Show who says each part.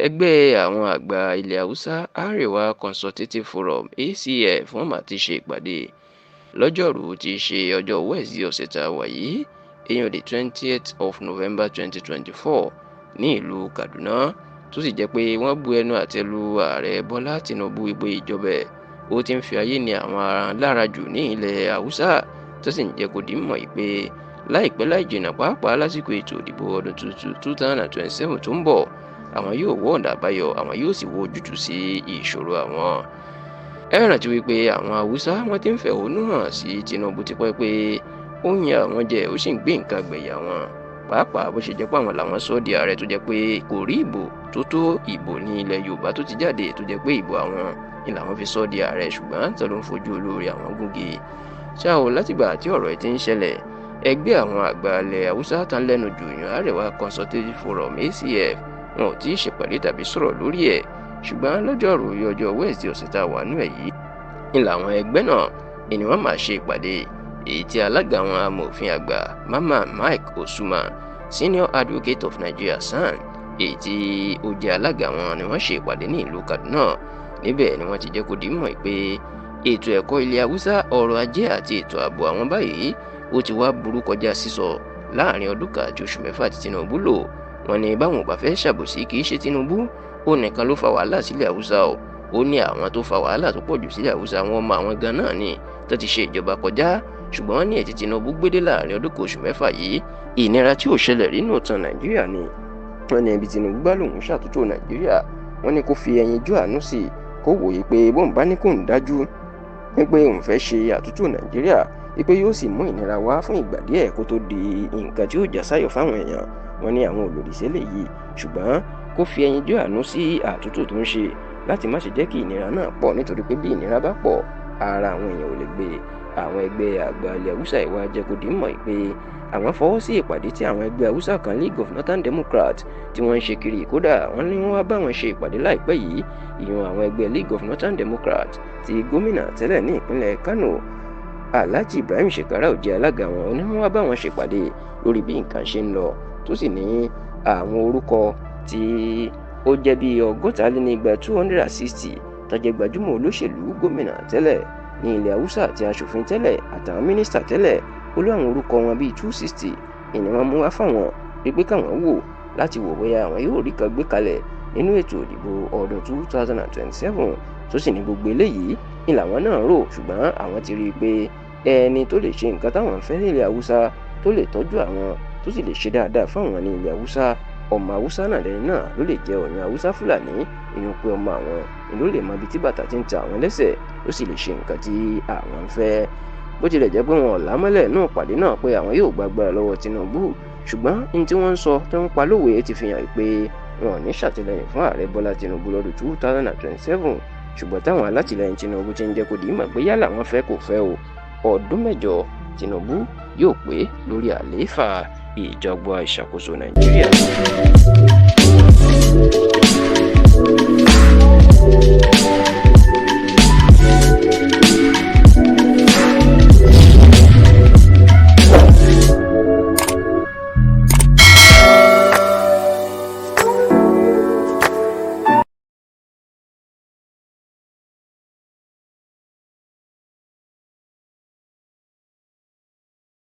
Speaker 1: Ẹgbẹ́ àwọn àgbà ilẹ̀ Haúsá, Arewa Consultative Forum (ACF), wọ́n mà ti ṣe ìpàdé lọ́jọ́rùú tí í ṣe ọjọ́ Wẹ́ẹ̀sì ọ̀sẹ̀ tá a wà yìí, èèyàn the 20th of November 2024, ní ìlú Kaduna, tó sì jẹ́ pé wọ́n bu ẹnu àtẹ́ lu Ààrẹ Bọ́lá Tinubu wípé ìjọba ẹ̀ ó ti ń fi ayé ní àwọn lára jù ní ilẹ̀ Haúsá, tó sì ń jẹ́ kó di mọ̀ pé láìpẹ́ láì jìnnà, pàápàá lásìkò ètò ìdìbò ọdún 2027 tó ń bọ̀, àwọn yóò wọ́ ọ̀nà àbáyọ, àwọn yóò sì wo ojútùú sí ìṣòro àwọn. Ẹ rántí wípé àwọn Haúsá wọ́n ti ń fẹ̀hónú hàn sí Tinubu tipẹ́ pé ó ń yan àwọn jẹ, ó sì ń gbé nǹkan gbẹ̀yà wọn, pàápàá bó ṣe jẹ́ pé àwọn làwọn sọ di ààrẹ, tó jẹ́ pé kò rí ìbò tó tó ìbò ní ilẹ̀ Yorùbá tó ti jáde, tó jẹ́ pé ìbò àwọn ni làwọn fi sọ di ààrẹ, ṣùgbọ́n tó ló ń fojú olóore àwọn gúnge. Ṣá o, látìgbà tí ọ̀rọ̀ ẹ̀ ti ń ṣẹlẹ̀, ẹgbẹ́ àwọn àgbà ilẹ̀ Haúsá tán lẹ́nu jù yàn, Arewa Consultative Forum (ACF), wọn ò tí ì ṣèpàdé tàbí sọ̀rọ̀ lórí ẹ̀. Ṣùgbọ́n lọ́jọ́rùú ọjọ́ Wednesday ọ̀sẹ̀ tá a wà nú ẹ̀ yìí ń làwọn ẹgbẹ́ náà ni wọ́n máa ṣe ìpàdé, èyí tí alága àwọn amòfin àgbà Mama Mike Osuma, Senior Advocate of Nigeria (SAN), èyí tí ó jẹ́ alága wọn, ni wọ́n ṣe ìpàdé ní ìlú Kaduna. Níbẹ̀ ni wọ́n ti jẹ́ kó di mọ̀ pé ètò ẹ̀kọ́ ilẹ̀ Haúsá, ọrọ̀ ajé àti ètò ààbò àwọn báyìí ó ti wá burú kọjá sísọ láàrin ọdún kan àti oṣù 6 tí Tinubu lò. Wọ́n ní báwọn ò bá fẹ́ ṣàbòsí, kì í ṣe Tinubu ó nìkan ló fa wàhálà sílẹ̀ Haúsá o. Ó ní àwọn tó fa wàhálà tó pọ̀ jù sílẹ̀ Haúsá, wọn mọ àwọn gan náà ni tó ti ṣe ìjọba kọjá, ṣùgbọ́n wọ́n ní ètí Tinubu gbédé láàrin ọdún kan oṣù 6 yìí, ìnira tí ò ṣẹlẹ̀ rí nù tán Nàìjíríà ni. Wọ́n ní ibi Tinubu bá lòun ṣàtúntò Nàìjíríà, wọ́n ní kó fi ẹyinjú àánú sí i, kó wòye pé bóun bá ní kó ń dájú wípé òun fẹ́ ṣe àtúntò Nàìjíríà, wípé yóò sì mú ìnira wá fún ìgbà díẹ̀ kó tó di nǹkan tí ó já sáyọ̀ fáwọn èèyàn. Wọ́n ní àwọn olòdì sílẹ̀ yìí, ṣùgbọ́n kó fi ẹyinjú àánú sí àtúntò tó ń ṣe láti má ṣe jẹ́ kí ìnira náà pọ̀, nítorí pé bí ìnira bá pọ̀, ara àwọn èèyàn ò lè gbé. Àwọn ẹgbẹ́ àgbà ilẹ̀ Haúsá ìwà jẹ́ kó di mọ̀ pé àwọn fọwọ́ sí ìpàdé tí àwọn ẹgbẹ́ Haúsá kan, League of Northern Democrats, tí wọ́n ń ṣe kiri. Kódà wọ́n ní wọ́n wá bá wọn ṣe ìpàdé láìpẹ́ yìí, ìyọ̀n àwọn ẹgbẹ́ League of Northern Democrats tí gómìnà tẹ́lẹ̀ ní ìpínlẹ̀ Kano, Alhaji Ibrahim Shekarau, jẹ́ alága wọn, ní wọ́n wá bá wọn ṣèpàdé lórí bí nǹkan ṣe ń lọ, tó sì ní àwọn orúkọ tí ó jẹ́ bíi 260, 260, tó jẹ́ gbajúmọ̀ olóṣèlú, gómìnà tẹ́lẹ̀ ní ilẹ̀ Haúsá àti aṣòfin tẹ́lẹ̀ àtàwọn mínísítà tẹ́lẹ̀. Ó lé àwọn orúkọ wọn bíi 260 ìní wọn mú wá fáwọn wípé káwọn wò láti wò bóyá àwọn yóò rí kan gbé kalẹ̀ nínú ètò ìdìbò ọdún 2027, tó sì ní gbogbo eléyìí ni làwọn náà rò, ṣùgbọ́n àwọn ti rí i pé ẹni tó lè ṣe nǹkan táwọn ń fẹ́ nílẹ̀ Haúsá, tó lè tọ́jú àwọn, tó sì lè ṣe dáadáa fáwọn ní ilẹ̀ Haúsá, ọmọ Haúsá náà lẹni náà ló lè jẹ́, ọ̀yàn Haúsá Fúlàní, ìyẹn pé ọmọ àwọn ló lè mọ ibi tí bàtà ti ń ta àwọn lẹ́sẹ̀, ó sì lè ṣe nǹkan tí àwọn ń fẹ́. Bó tilẹ̀ jẹ́ pé wọn ò lámọ́lẹ̀ náà pàdé náà pé àwọn yóò gbàgbára lọ́wọ́ Tinubu, ṣùgbọ́n ní tí wọ́n ń sọ tó ń pa lówe ti fi hàn pé wọn ò ní ṣàtìlẹ́yìn fún Ààrẹ Bọ́lá Tinubu lọ́dún 2027. Ṣùgbọ́n táwọn alátìlẹ́yìn Tinubu ti ń jẹ́ kó di mọ̀ pé yálà wọ́n fẹ́ kò fẹ́ o, ọdún 8 Tinubu yóò pé lórí àlééfà ìjọba ìṣàkóso Nàìjíríà.